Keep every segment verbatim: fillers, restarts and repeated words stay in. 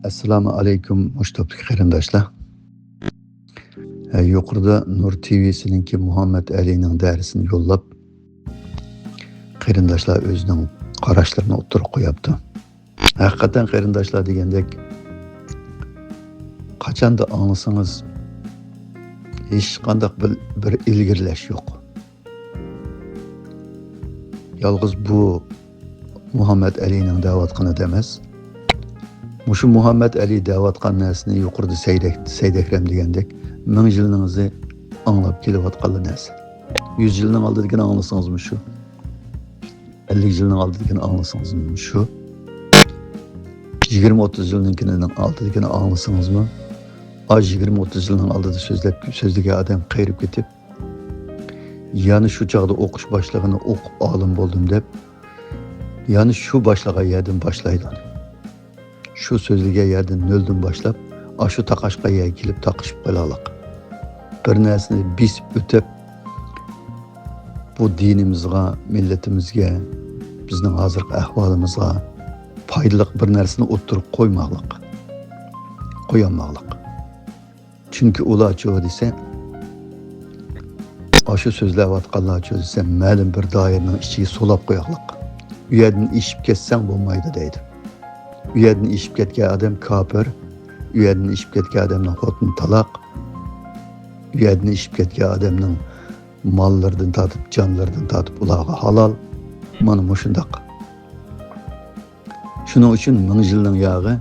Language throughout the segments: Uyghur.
ئەسسالامۇ ئەلەيكۇم، مۇشۇ توپتىكى قېرىنداشلار. ھە، يۇقىرىدا نۇر تىۋىسىنىڭكى مۇھەممەد ئەلىنىڭ دەرسىنى يوللاپ، قېرىنداشلار ئۆزىنىڭ قاراشلىرىنى ئوتتۇرىغا قويۇپتۇ. ھەقىقەتەن قېرىنداشلار دېگەندەك، قاچاندا ئاڭلىسىڭىز، ھېچقانداق بىر، بىر ئىلگىرىلەش يوق. يالغۇز بۇ مۇھەممەد ئەلىنىڭ دەۋاتقىنىدا ئەمەس. مۇشۇ مۇھەممەد ئەلى دەۋاتقان نەرسىنى يۇقىرىدا سەيدەك-، سەيدەكرەم دېگەندەك، مىڭ يىلنىڭ ئىزى ئاڭلاپ كېلىۋاتقانلا نەرسە. يۈز يىلنىڭ ئالدىدىكىنى ئاڭلىسىڭىزمۇ شۇ. ئەللىك يىلنىڭ ئالدىدىكىنى ئاڭلىسىڭىزمۇ شۇ. يىگىرمە ئوتتۇز يىلنىڭكىنىڭ ئالدىدىكىنى ئاڭلىسىڭىزمۇ، ئاز يىگىرمە ئوتتۇز يىلنىڭ ئالدىدا سۆزلەپ، سۆزلىگەن ئادەم قېرىپ كېتىپ، يەنە شۇ چاغدا ئوقۇش باشلىغىنى ئوقۇپ ئالىم بولدۇم دەپ، يەنە شۇ باشلىغان يەردىن باشلايدۇ. شۇ سۆزلىگەن يەردىن نۆلدىن باشلاپ، ئاشۇ تاقاشقان يەرگە كېلىپ تاقىشىپ قېلارلىق. بىر نەرسىنى بېسىپ ئۆتۈپ، بۇ دىنىمىزغا، مىللىتىمىزگە، بىزنىڭ ھازىرقى ئەھۋالىمىزغا پايدىلىق بىر نەرسىنى ئوتتۇرىغا قويماقلىق. قويالماقلىق. چۈنكى ئۇلارچۇ دېسە، ئاشۇ سۆزلەۋاتقانلارچۇ دېسە، مەلۇم بىر دائىرىنىڭ ئىچىگە سولاپ قوياقلىق. ئۇ يەردىن ئېشىپ كەتسەڭ بولمايدۇ دەيدۇ. ئۇ يەردىن ئېشىپ كەتكەن ئادەم كاپىر، ئۇ يەردىن ئېشىپ كەتكەن ئادەمنىڭ خوتۇنى تالاق، ئۇ يەردىن ئېشىپ كەتكەن ئادەمنىڭ ماللىرىدىن تارتىپ، جانلىرىدىن تارتىپ ئۇلارغا ھالال. مانا مۇشۇنداق. شۇنىڭ ئۈچۈن مىڭ يىلنىڭ ياغى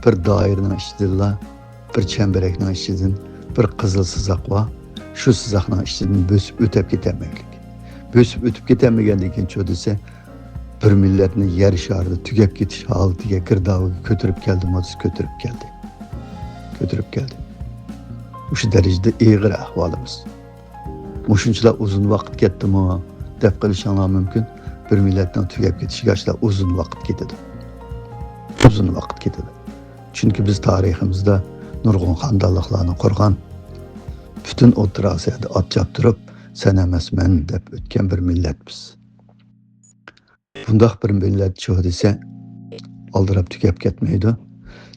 بىر دائىرىنىڭ ئىچىدىنلا، بىر چەمبىرەكنىڭ ئىچىدىن بىر قىزىل سىزىق بار. شۇ سىزىقنىڭ ئىچىدىن بۆسۈپ ئۆتۈپ كېتەلمەيلىك. بۆسۈپ ئۆتۈپ كېتەلمىگەندىن كېيىن چۇ دېسە، بىر مىللەتنى يەر شارىدا تۈگەپ كېتىش ھالىتىگە، گىردابىغا كۆتۈرۈپ كەلدىمۇ دېسە، كۆتۈرۈپ كەلدى. كۆتۈرۈپ كەلدى. مۇشۇ دەرىجىدە ئېغىر ئەھۋالىمىز. مۇشۇنچىلا ئۇزۇن ۋاقىت كەتتىمۇ دەپ قېلىشىڭلار مۇمكىن. بىر مىللەتنىڭ تۈگەپ كېتىشىگە ئاشۇنداق ئۇزۇن ۋاقىت كېتىدۇ. ئۇزۇن ۋاقىت كېتىدۇ. چۈنكى بىز تارىخىمىزدا نۇرغۇن خاندانلىقلارنى قۇرغان، پۈتۈن ئوتتۇرا ئاسىيادا ئات چاپتۇرۇپ، سەن ئەمەس مەن دەپ ئۆتكەن بىر مىللەت بىز. بۇنداق بىر مىللەت چۇ دېسە، ئالدىراپ تۈگەپ كەتمەيدۇ.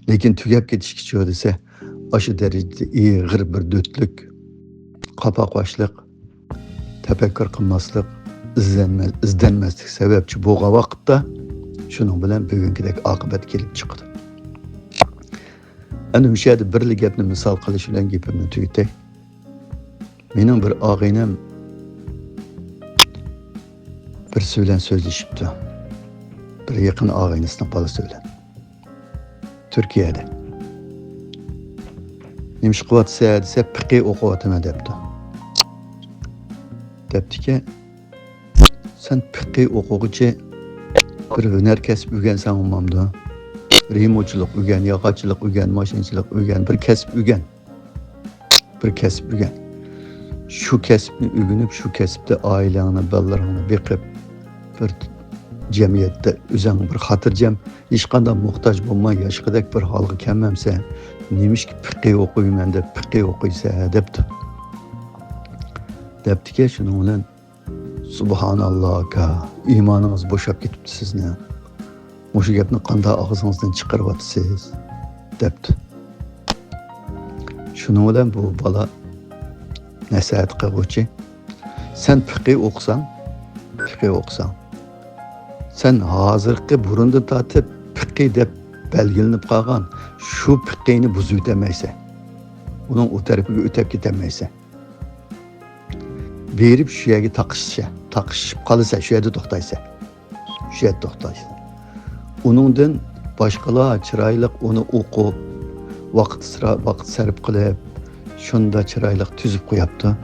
لېكىن تۈگەپ كېتىشكە چۇ دېسە، ئاشۇ دەرىجىدە ئېغىر بىر دۆتلۈك، قاپاقباشلىق، تەپەككۇر قىلماسلىق، ئىزدەنمە-، ئىزدەنمەسلىك سەۋەبچى بولغان ۋاقىتتا، شۇنىڭ بىلەن بۈگۈنكىدەك ئاقىۋەت كېلىپ چىقىدۇ. ئەنە مۇشۇ يەردە بىرلا گەپنى مىسال قىلىش بىلەن گېپىمنى تۈگىتەي. مېنىڭ بىر ئاغىنەم بىرسى بىلەن سۆزلىشىپتۇ. بىر يېقىن ئاغىنىسىنىڭ بالىسى بىلەن. تۈركىيەدە. «نېمە ئىش قىلىۋاتىسەن؟» دېسە، «پىقى ئوقۇۋاتىمەن» دەپتۇ. دەپتىكەن، «سەن پىقى ئوقۇغۇچى بىر ھۈنەر كەسىپ ئۆگەنسەڭ بولمامدۇ؟ رېمونتچىلىق ئۆگەن، ياغاچچىلىق ئۆگەن، ماشىنىچىلىق ئۆگەن، بىر كەسىپ ئۆگەن. بىر كەسىپ ئۆگەن. شۇ كەسىپنى ئۆگىنىپ، شۇ كەسىپتە ئائىلەڭنى، بالىلىرىڭنى بېقىپ، بىر جەمئىيەتتە ئۆزۈڭ بىر خاتىرجەم، ھېچقانداق موھتاج بولماي ياشىغۇدەك بىر ھالغا كەلمەمسەن، نېمىشقا پىقى ئوقۇيمەن دەپ پىقى ئوقۇيسەن؟» دەپتۇ. دەپتىكەن، شۇنىڭ بىلەن، «سۇبھاناللا، ئاكا، ئىمانىڭىز بوشاپ كېتىپتۇ سىزنىڭ. مۇشۇ گەپنى قانداق ئاغزىڭىزدىن چىقىرىۋاتىسىز؟» دەپتۇ. شۇنىڭ بىلەن بۇ بالا نەسىھەت قىلغۇچى، «سەن پىقى ئوقۇساڭ، پىقى ئوقۇساڭ، سەن ھازىرقى بۇرۇندىن تارتىپ پىقى دەپ بەلگىلىنىپ قالغان شۇ پىقىنى بۇزۇۋېتەلمەيسەن. ئۇنىڭ ئۇ تەرىپىگە ئۆتەپ كېتەلمەيسەن. بېرىپ شۇ يەرگە تاقىشىشە، تاقىشىپ قالىسەن، شۇ يەردە توختايسەن. شۇ يەردە توختايسەن. ئۇنىڭدىن باشقىلار چىرايلىق ئۇنى ئوقۇپ، ۋاقىت سىرا-، ۋاقىت سەرپ قىلىپ، شۇنداق چىرايلىق تۈزۈپ قوياپتۇ.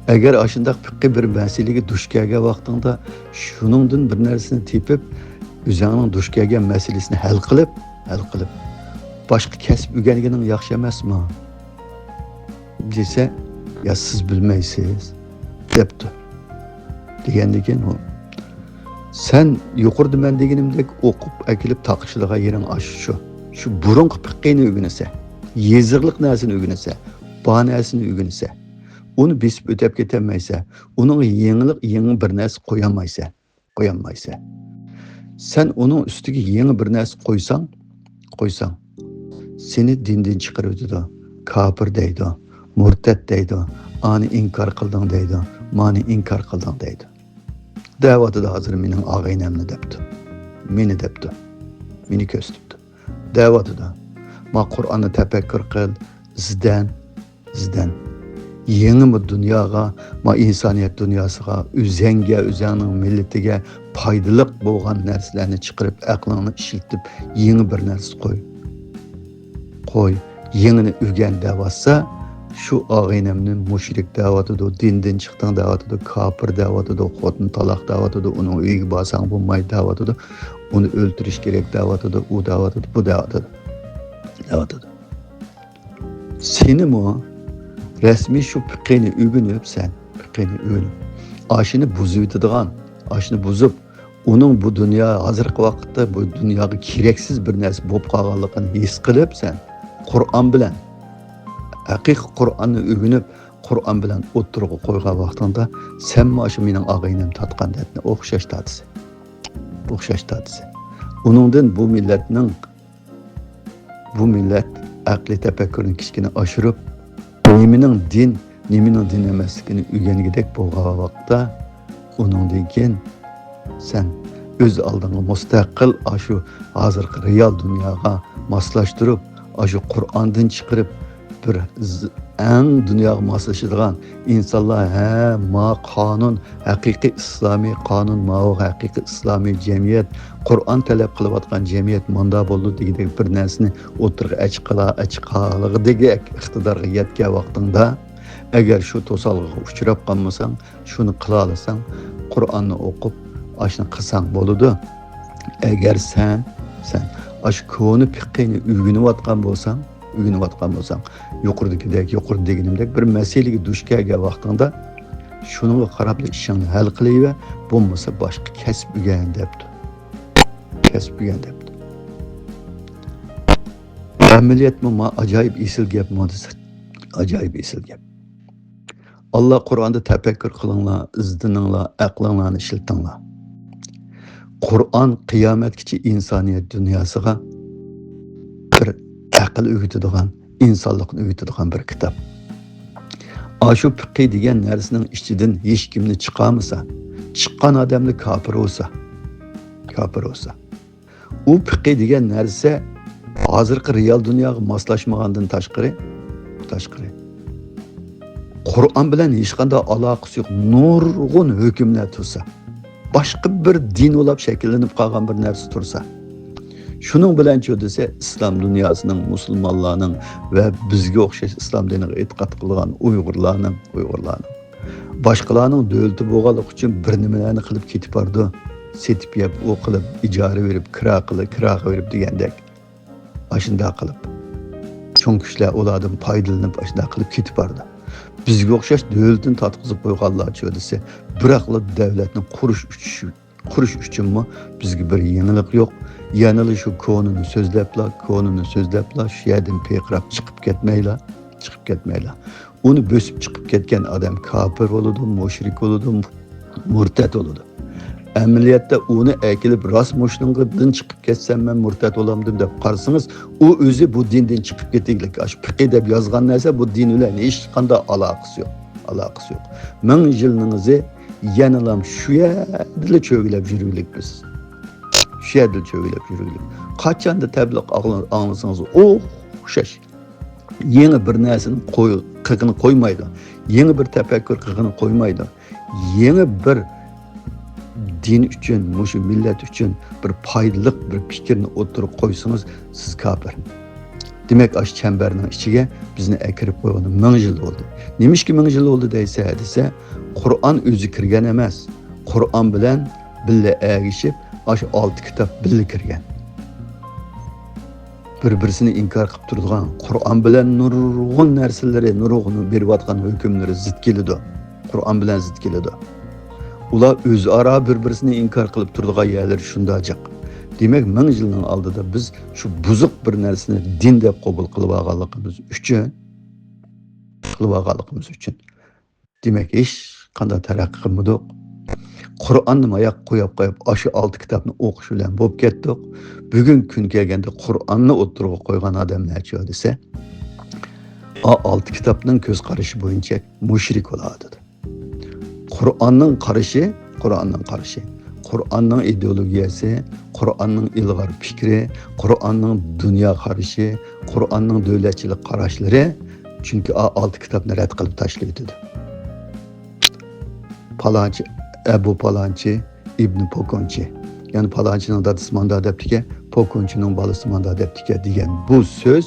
ئەگەر ئاشۇنداق پىققى بىر مەسىلىگە دۇچ كەلگەن ۋاقتىڭدا، شۇنىڭدىن بىر نەرسىنى تېپىپ، ئۆزۈڭنىڭ دۇچ كەلگەن مەسىلىسىنى ھەل قىلىپ، ھەل قىلىپ، باشقا كەسىپ ئۆگەنگىنىڭ ياخشى ئەمەسمۇ؟» دېسە، «يا سىز بىلمەيسىز» دەپتۇ. دېگەندىكىن ئۇ، «سەن يۇقىرىدا مەن دېگىنىمدەك ئوقۇپ ئەكېلىپ تاقىشىدىغان يېرىڭ ئاشۇ شۇ. شۇ بۇرۇنقى پىققىنى ئۆگىنىسەن، يېزىقلىق نەرسىنى ئۆگىنىسەن، بار نەرسىنى ئۆگىنىسەن. ئۇنى بېسىپ ئۆتەپ كېتەلمەيسەن. ئۇنىڭغا يېڭىلىق، يېڭى بىر نەرسە قويالمايسەن، قويالمايسەن. سەن ئۇنىڭ ئۈستىگە يېڭى بىر نەرسە قويساڭ، قويساڭ، سېنى دىندىن چىقىرىۋېتىدۇ. كاپىر دەيدۇ، مۇرتەت دەيدۇ، ئانى ئىنكار قىلدىڭ دەيدۇ، مانى ئىنكار قىلدىڭ دەيدۇ. دەۋاتىدۇ ھازىر مېنىڭ ئاغىنەمنى دەپتۇ. مېنى دەپتۇ. مېنى كۆرسىتىپتۇ. دەۋاتىدۇ. ما قۇرئاننى تەپەككۇر قىل، ئىزدەن، ئىزدەن. يېڭىمۇ دۇنياغا، ما ئىنسانىيەت دۇنياسىغا، ئۆزەڭگە، ئۆزەڭنىڭ مىللىتىگە پايدىلىق بولغان نەرسىلەرنى چىقىرىپ، ئەقلىڭنى ئىشلىتىپ، يېڭى بىر نەرسە قوي. قوي، يېڭىنى ئۆگەن دەۋاتسا، شۇ ئاغىنەمنى مۇشرىك دەۋاتىدۇ، دىندىن چىقتىڭ دەۋاتىدۇ، كاپىر دەۋاتىدۇ، خوتۇن تالاق دەۋاتىدۇ، ئۇنىڭ ئۆيىگە بارساڭ بولمايدۇ دەۋاتىدۇ، ئۇنى ئۆلتۈرۈش كېرەك دەۋاتىدۇ، ئۇ دەۋاتىدۇ، بۇ دەۋاتىدۇ، دەۋاتىدۇ. سېنىمۇ رەسمىي شۇ پىقىنى ئۆگىنىپ سەن، پىقىنى ئۆگىنىپ، ئاشۇنى بۇزۇۋېتىدىغان، ئاشۇنى بۇزۇپ، ئۇنىڭ بۇ دۇنيا، ھازىرقى ۋاقىتتا بۇ دۇنياغا كېرەكسىز بىر نەرسە بولۇپ قالغانلىقىنى ھېس قىلىپ سەن، قۇرئان بىلەن، ھەقىقىي قۇرئاننى ئۆگىنىپ، قۇرئان بىلەن ئوتتۇرىغا قويغان ۋاقتىڭدا، سەنمۇ ئاشۇ مېنىڭ ئاغىنەم تارتقان دەردنى ئوخشاش تارتىسەن. ئوخشاش تارتىسەن. ئۇنىڭدىن بۇ مىللەتنىڭ، بۇ مىللەت ئەقلىي تەپەككۇرنى كىچىككىنە ئاشۇرۇپ، نېمىنىڭ دىن، نېمىنىڭ دىن ئەمەسلىكىنى ئۆگەنگۈدەك بولغان ۋاقىتتا، ئۇنىڭدىن كېيىن سەن ئۆز ئالدىڭغا مۇستەقىل ئاشۇ ھازىرقى رېئال دۇنياغا ماسلاشتۇرۇپ، ئاشۇ قۇرئاندىن چىقىرىپ، بىر ز-، ئەڭ دۇنياغا ماسلىشىدىغان ئىنسانلار، ھە، ما قانۇن، ھەقىقىي ئىسلامىي قانۇن، ماۋۇ ھەقىقىي ئىسلامىي جەمئىيەت، قۇرئان تەلەپ قىلىۋاتقان جەمئىيەت ماندا بولىدۇ دېگۈدەك بىر نەرسىنى ئوتتۇرىغا ئەچىقالا-، ئەچىقالىغۇدەك ئىقتىدارغا يەتكەن ۋاقتىڭدا، ئەگەر شۇ توسالغۇغا ئۇچراپ قالمىساڭ، شۇنى قىلالىساڭ، قۇرئاننى ئوقۇپ، ئاشۇنى قىلساڭ بولىدۇ. ئەگەر سەن، سەن ئاشۇ كونا پىقىنى ئۆگىنىۋاتقان بولساڭ، ئۆگىنىۋاتقان بولساڭ، يۇقىرىدىكىدەك، يۇقىرىدا دېگىنىمدەك بىر مەسىلىگە دۇچ كەلگەن ۋاقتىڭدا، شۇنىڭغا قاراپلا ئىشىڭنى ھەل قىلىۋەر، بولمىسا باشقا كەسىپ ئۆگەن دەپتۇ. كەسىپ ئۆگەن دەپتۇ. ئەمەلىيەتمۇ ما ئاجايىپ ئېسىل گەپمۇ دېسە، ئاجايىپ ئېسىل گەپ. ئاللا قۇرئاندا تەپەككۇر قىلىڭلار، ئىزدىنىڭلار، ئەقلىڭلارنى ئىشلىتىڭلار. قۇرئان قىيامەتكىچە ئىنسانىيەت دۇنياسىغا بىر ئەقىل ئۆگىتىدىغان، ئىنسانلىقنى ئۆگىتىدىغان بىر كىتاب. ئاشۇ پىقى دېگەن نەرسىنىڭ ئىچىدىن ھېچكىمنى چىقارمىسا، چىققان ئادەملا كاپىر بولسا، كاپىر بولسا. ئۇ پىقى دېگەن نەرسە ھازىرقى رېئال دۇنياغا ماسلاشمىغاندىن تاشقىرى، تاشقىرى، قۇرئان بىلەن ھېچقانداق ئالاقىسى يوق نۇرغۇن ھۆكۈملەر تۇرسا، باشقا بىر دىن بولاپ شەكىللىنىپ قالغان بىر نەرسە تۇرسا، شۇنىڭ بىلەنچۇ دېسە، ئىسلام دۇنياسىنىڭ، مۇسۇلمانلارنىڭ ۋە بىزگە ئوخشاش ئىسلام دىنىغا ئېتىقاد قىلغان ئۇيغۇرلارنىڭ، ئۇيغۇرلارنىڭ باشقىلارنىڭ دۆلىتى بولغانلىقى ئۈچۈن بىر نېمىلەرنى قىلىپ كېتىپ بارىدۇ. سېتىپ يەپ، ئۇ قىلىپ، ئىجارە بېرىپ، كىرا قىلىپ، كىراغا بېرىپ دېگەندەك. ئاشۇنداق قىلىپ، چوڭ كۈچلەر ئۇلاردىن پايدىلىنىپ، ئاشۇنداق قىلىپ كېتىپ بارىدۇ. بىزگە ئوخشاش دۆلىتىنى تارتقۇزۇپ قويغانلارچۇ دېسە، بىراقلا دۆلەتنى قۇرۇش ئۈچۈن، قۇرۇش ئۈچۈنمۇ بىزگە بىر يېڭىلىق يوق. يەنىلا شۇ كونىنى سۆزلەپلا، كونىنى سۆزلەپلا، شۇ يەردىن پىرقىراپ چىقىپ كەتمەيلا، چىقىپ كەتمەيلا. ئۇنى بۆسۈپ چىقىپ كەتكەن ئادەم كاپىر بولىدۇ، مۇشرىك بولىدۇ، مۇرتەت بولىدۇ. ئەمەلىيەتتە ئۇنى ئەكېلىپ راست مۇشۇنىڭدىن چىقىپ كەتسەم مەن مۇرتەت بولامدىم دەپ قارىسىڭىز، ئۇ ئۆزى بۇ دىندىن چىقىپ كېتىگلىك. ئاشۇ پىقى دەپ يازغان نەرسە بۇ دىن بىلەن ھېچقانداق ئالاقىسى يوق. ئالاقىسى يوق. مىڭ يىلنىڭ ئىزى يەنىلام شۇ يەردىلا چۆگىلەپ يۈرگۈلۈك بىز. شۇ يەردىلا چۆگىلەپ يۈرگۈلۈك. قاچاندا تەبلىغ ئاڭلا-، ئاڭلىسىڭىز ئوخشاش. يېڭى بىر نەرسىنى قوي-، قىلغىنى قويمايدۇ. يېڭى بىر تەپەككۇر قىلغىنى قويمايدۇ. يېڭى بىر دىن ئۈچۈن، مۇشۇ مىللەت ئۈچۈن بىر پايدىلىق بىر پىكىرنى ئوتتۇرىغا قويسىڭىز، سىز كاپىر. دېمەك، ئاشۇ چەمبەرنىڭ ئىچىگە بىزنى ئەكىرىپ قويغىنى مىڭ يىل بولدى. نېمىشقا مىڭ يىل بولدى دەيسە، دېسە، قۇرئان ئۆزى كىرگەن ئەمەس. قۇرئان بىلەن بىللە ئەگىشىپ، ئاشۇ ئالتە كىتاب بىللە كىرگەن. بىر-بىرسىنى ئىنكار قىلىپ تۇرىدىغان، قۇرئان بىلەن نۇرغۇن نەرسىلىرى، نۇرغۇن بېرىۋاتقان ھۆكۈملىرى زىت كېلىدۇ. قۇرئان بىلەن زىت كېلىدۇ. ئۇلار ئۆزئارا بىر-بىرسىنى ئىنكار قىلىپ تۇرىدىغان يەرلىرى شۇنداق جىق. دېمەك، مىڭ يىلنىڭ ئالدىدا بىز شۇ بۇزۇق بىر نەرسىنى دىن دەپ قوبۇل قىلىۋالغانلىقىمىز ئۈچۈن، قىلىۋالغانلىقىمىز ئۈچۈن، دېمەك، ھېچقانداق تەرەققىي قىلمىدۇق. قۇرئاننى ماياققا قويۇپ قويۇپ، ئاشۇ ئالتە كىتابنى ئوقۇش بىلەن بولۇپ كەتتۇق. بۈگۈنكى كۈن كەلگەندە قۇرئاننى ئوتتۇرىغا قويغان ئادەملەرچۇ دېسە، ئا ئالتە كىتابنىڭ كۆز قارىشى بويىچە مۇشرىك بولۇۋاتىدۇ. قۇرئاننىڭ قارىشى، قۇرئاننىڭ قارىشى، قۇرئاننىڭ ئىدېئولوگىيەسى، قۇرئاننىڭ ئىلغار پىكرى، قۇرئاننىڭ دۇنيا قارىشى، قۇرئاننىڭ دۆلەتچىلىك قاراشلىرى، چۈنكى ئا ئالتە كىتابنى رەت قىلىپ تاشلىۋېتىدۇ. پالانچى، ئەبۇ پالانچى، ئىبنى پوكونچى. يەنى پالانچىنىڭ دادىسى ماندا دەپتىكەن، پوكونچىنىڭ بالىسى ماندا دەپتىكەن دېگەن بۇ سۆز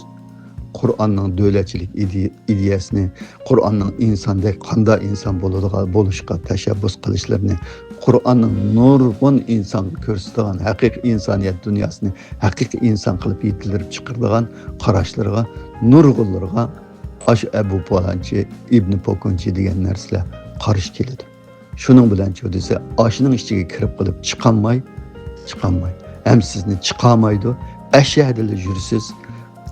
قۇرئاننىڭ دۆلەتچىلىك ئىدى-، ئىدىيەسىنى، قۇرئاننىڭ ئىنساندەك قانداق ئىنسان بولىدىغان، بولۇشقا تەشەببۇس قىلىشلىرىنى، قۇرئاننىڭ نۇرغۇن ئىنسانغا كۆرسىتىدىغان ھەقىقىي ئىنسانىيەت دۇنياسىنى ھەقىقىي ئىنسان قىلىپ يېتىلدۈرۈپ چىقىرىدىغان قاراشلىرىغا، نۇرغۇنلىرىغا ئاشۇ ئەبۇ پالانچى، ئىبنى پوكونچى دېگەن نەرسىلەر قارشى كېلىدۇ. شۇنىڭ بىلەن چۇ دېسە، ئاشۇنىڭ ئىچىگە كىرىپ قېلىپ چىقالماي، چىقالماي. ھەم سىزنى چىقارمايدۇ. ئەشەدىلا يۈرسىز.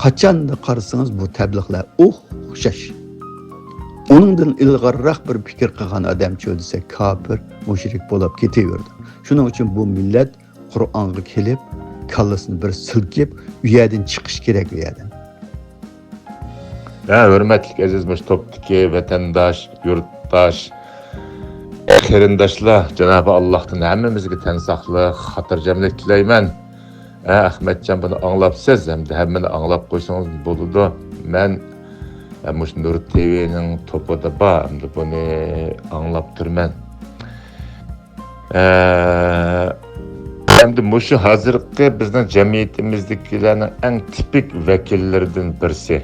قاچاندا قارىسىڭىز بۇ تەبلىغلار ئوخشاش. ئۇنىڭدىن ئىلغارراق بىر پىكىر قىلغان ئادەم چۇ دېسە، كاپىر، مۇشرىك بولۇپ كېتىۋېرىدۇ. شۇنىڭ ئۈچۈن بۇ مىللەت قۇرئانغا كېلىپ، كاللىسىنى بىر سىلكىپ، ئۇ يەردىن چىقىش كېرەك، ئۇ يەردىن. ھە، ھۆرمەتلىك ئەزىز مۇشۇ توپتىكى ۋەتەنداش، يۇرتداش، قېرىنداشلار، جانابى ئاللاھتىن ھەممىمىزگە تەن ساقلىق، خاتىرجەملىك تىلەيمەن. ھە، ئەخمەتجان، بۇنى ئاڭلاپسىز، ھەمدە ھەممىنى ئاڭلاپ قويسىڭىز بولىدۇ. مەن، ھە، مۇشۇ نۇر تىۋىنىڭ توپىدا بار، ھەمدە بۇنى ئاڭلاپ تۇرىمەن. ئە، ئەمدى مۇشۇ ھازىرقى بىزنىڭ جەمئىيىتىمىزدىكىلەرنىڭ ئەڭ تىپىك ۋەكىللىرىدىن بىرسى.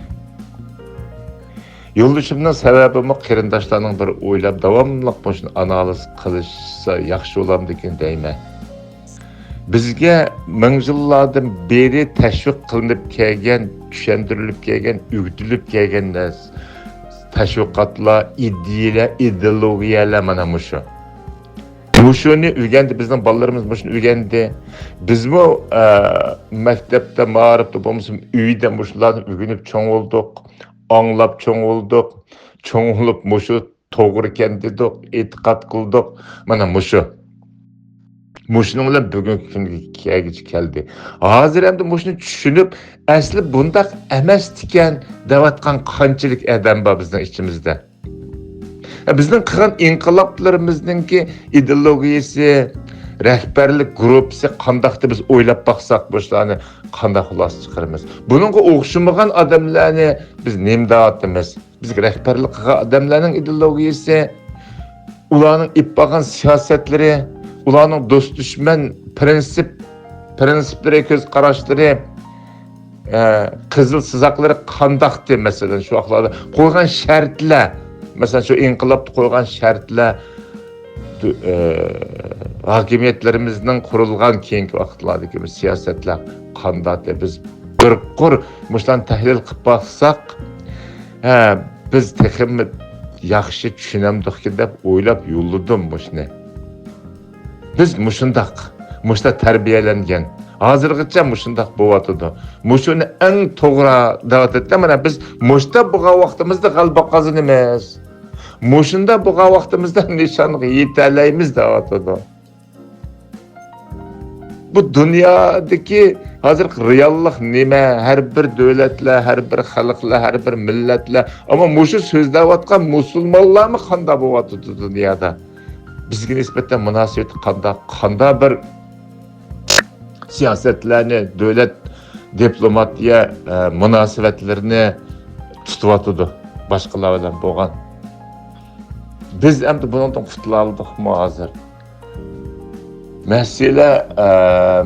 يوللىشىمنىڭ سەۋەبىمۇ قېرىنداشلارنىڭ بىر ئويلاپ، داۋاملىق مۇشۇنى ئانالىز قىلىشسا ياخشى بولامدىكىن دەيمەن. بىزگە مىڭ يىللاردىن بېرى تەشۋىق قىلىنىپ كەلگەن، چۈشەندۈرۈلۈپ كەلگەن، ئۆگىتىلىپ كەلگەن نەرسە، تەشۋىقاتلار، ئىدىيەلەر، ئىدېئولوگىيەلەر مانا مۇشۇ. مۇشۇنى ئۆگەندى، بىزنىڭ بالىلىرىمىز مۇشۇنى ئۆگەندى. بىزمۇ، ئە، مەكتەپتە، مائارىپتا بولمىسا، ئۆيدە مۇشۇلارنى ئۆگىنىپ چوڭ بولدۇق، ئاڭلاپ چوڭ بولدۇق. چوڭ بولۇپ مۇشۇ توغرىكەن دېدۇق، ئېتىقاد قىلدۇق. مانا مۇشۇ. مۇشۇنىڭ بىلەن بۈگۈنكى كۈنگە كەلگۈچە كەلدى. ھازىر ئەمدى مۇشۇنى چۈشىنىپ، ئەسلى بۇنداق ئەمەستىكەن دەۋاتقان قانچىلىك ئادەم بار بىزنىڭ ئىچىمىزدە. بىزنىڭ قىلغان ئىنقىلابلىرىمىزنىڭكى ئىدېئولوگىيىسى، رەھبەرلىك گۇرۇپپىسى قانداقتى بىز ئويلاپ باقساق، مۇشۇلارنى قانداق خۇلاسە چىقىرىمىز؟ بۇنىڭغا ئوخشىمىغان ئادەملەرنى بىز نېمە دەۋاتىمىز؟ بىزگە رەھبەرلىك قىلغان ئادەملەرنىڭ ئىدېئولوگىيىسى، ئۇلارنىڭ ئېلىپ بارغان سىياسەتلىرى، ئۇلارنىڭ دوست-دۈشمەن پىرىنسىپ، پىرىنسىپلىرى، كۆز قاراشلىرى، ئە، قىزىل سىزىقلىرى قانداقتى؟ مەسىلەن، شۇ ۋاقىتلاردا قويغان شەرتلەر، مەسىلەن، شۇ ئىنقىلابتا قويغان شەرتلەر، دۇ-، ئە، ھاكىمىيەتلىرىمىزنىڭ قۇرۇلغان كېيىنكى ۋاقىتلاردىكى بىر سىياسەتلەر قانداقتى؟ بىز بىر قۇر مۇشۇلارنى تەھلىل قىلىپ باقساق، ھە، بىز تېخىمۇ ياخشى چۈشىنەمدۇقكىن دەپ ئويلاپ يوللىدىم مۇشۇنى. بىز مۇشۇنداق، مۇشۇنداق تەربىيەلەنگەن. ھازىرغىچە مۇشۇنداق بولۇۋاتىدۇ. مۇشۇنى ئەڭ توغرا دەۋاتىدۇ. مانا بىز مۇشۇنداق بولغان ۋاقتىمىزدا غەلىبە قازىنىمىز. مۇشۇنداق بولغان ۋاقتىمىزدا نىشانغا يېتەلەيمىز دەۋاتىدۇ. بۇ دۇنيادىكى ھازىرقى رېئاللىق نېمە؟ ھەر بىر دۆلەتلەر، ھەر بىر خەلقلەر، ھەر بىر مىللەتلەر. ئەمما مۇشۇ سۆزلەۋاتقان مۇسۇلمانلارمۇ قانداق بولۇۋاتىدۇ دۇنيادا؟ بىزگە نىسبەتەن مۇناسىۋىتى قانداق؟ قانداق بىر سىياسەتلەرنى، دۆلەت دىپلوماتىيە، ئە، مۇناسىۋەتلىرىنى تۇتۇۋاتىدۇ باشقىلار بىلەن بولغان؟ بىز ئەمدى بۇنىڭدىن قۇتۇلالدۇقمۇ ھازىر؟ مەسىلە، ئە،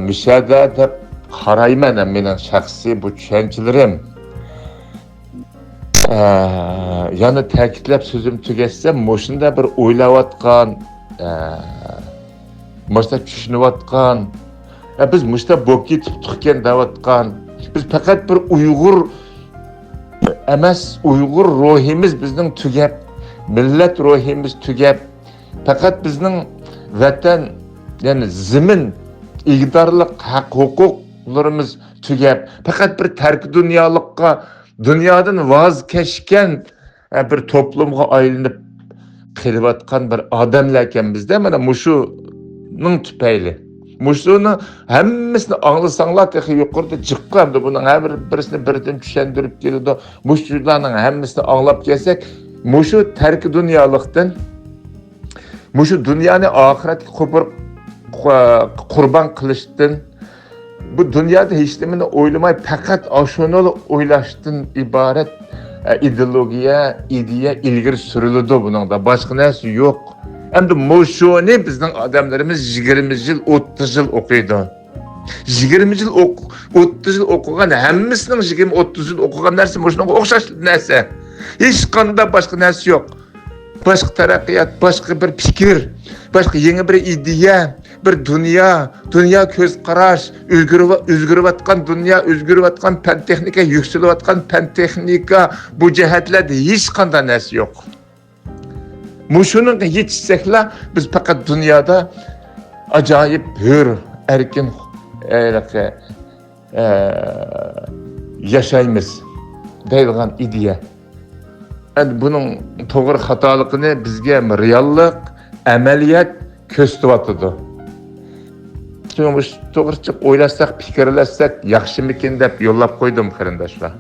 مۇشۇ يەردە دەپ قارايمەن، مېنىڭ شەخسىي بۇ چۈشەنچىلىرىم. ئە، يەنە تەكىتلەپ سۆزۈم تۈگەتسەم، مۇشۇنداق بىر ئويلاۋاتقان، ئە، مۇشۇنداق چۈشىنىۋاتقان، ئە، بىز مۇشۇنداق بولۇپ كېتىپتۇقكەن دەۋاتقان، بىز پەقەت بىر ئۇيغۇر ئەمەس، ئۇيغۇر روھىمىز بىزنىڭ تۈگەپ، مىللەت روھىمىز تۈگەپ، پەقەت بىزنىڭ ۋەتەن، يەنى زېمىن، ئىگىدارلىق ھەق ھوقۇقلىرىمىز تۈگەپ، پەقەت بىر تەركى دۇنيالىققا، دۇنيادىن ۋاز كەچكەن، ئە، بىر توپلۇمغا ئايلىنىپ قېلىۋاتقان بىر ئادەملەركەنمىزدە، مانا مۇشۇنىڭ تۈپەيلى. مۇشۇنىڭ ھەممىسىنى ئاڭلىساڭلار، تېخى يۇقىرىدا جىققا، ئەمدى بۇنىڭ ھەر بىر، بىرسىنى بىردىن چۈشەندۈرۈپ كېلىدۇ. مۇشۇلارنىڭ ھەممىسىنى ئاڭلاپ كەلسەك، مۇشۇ تەركى دۇنيالىقتىن، مۇشۇ دۇنيانى ئاخىرەتكە قوپۇر-، قۇربان قىلىشتىن، بۇ دۇنيادا ھېچنېمىنى ئويلىماي، پەقەت ئاشۇنىلا ئويلاشتىن ئىبارەت، ئە، ئىدېئولوگىيە، ئىدىيە ئىلگىرى سۈرۈلىدۇ بۇنىڭدا. باشقا نەرسە يوق. ئەمدى مۇشۇنى بىزنىڭ ئادەملىرىمىز يىگىرمە يىل، ئوتتۇز يىل ئوقۇيدۇ. يىگىرمە يىل ئوق-، ئوتتۇز يىل ئوقۇغان ھەممىسىنىڭ، يىگىرمە، ئوتتۇز يىل ئوقۇغان نەرسە مۇشۇنىڭغا ئوخشاش نەرسە. ھېچقانداق باشقا نەرسە يوق. باشقا تەرەققىيات، باشقا بىر پىكىر، باشقا يېڭى بىر ئىدىيە، بىر دۇنيا، دۇنيا كۆز قاراش، ئۆزگىرىۋ-، ئۆزگىرىۋاتقان دۇنيا، ئۆزگىرىۋاتقان پەن تېخنىكا، يۈكسىلىۋاتقان پەن تېخنىكا، بۇ جەھەتلەردە ھېچقانداق نەرسە يوق. مۇشۇنىڭغا يېتىشسەكلا، بىز پەقەت دۇنيادا ئاجايىپ ھۆر، ئەركىن، ھېلىقى، ئە، ياشايمىز دەيدىغان ئىدىيە. ئەمدى بۇنىڭ توغرا خاتالىقىنى بىزگە رېئاللىق، ئەمەلىيەت كۆرسىتىۋاتىدۇ. شۇڭا مۇشۇ توغرىچە ئويلاشساق، پىكىرلەشسەك ياخشىمىكىن دەپ يوللاپ قويدۇم، قېرىنداشلار.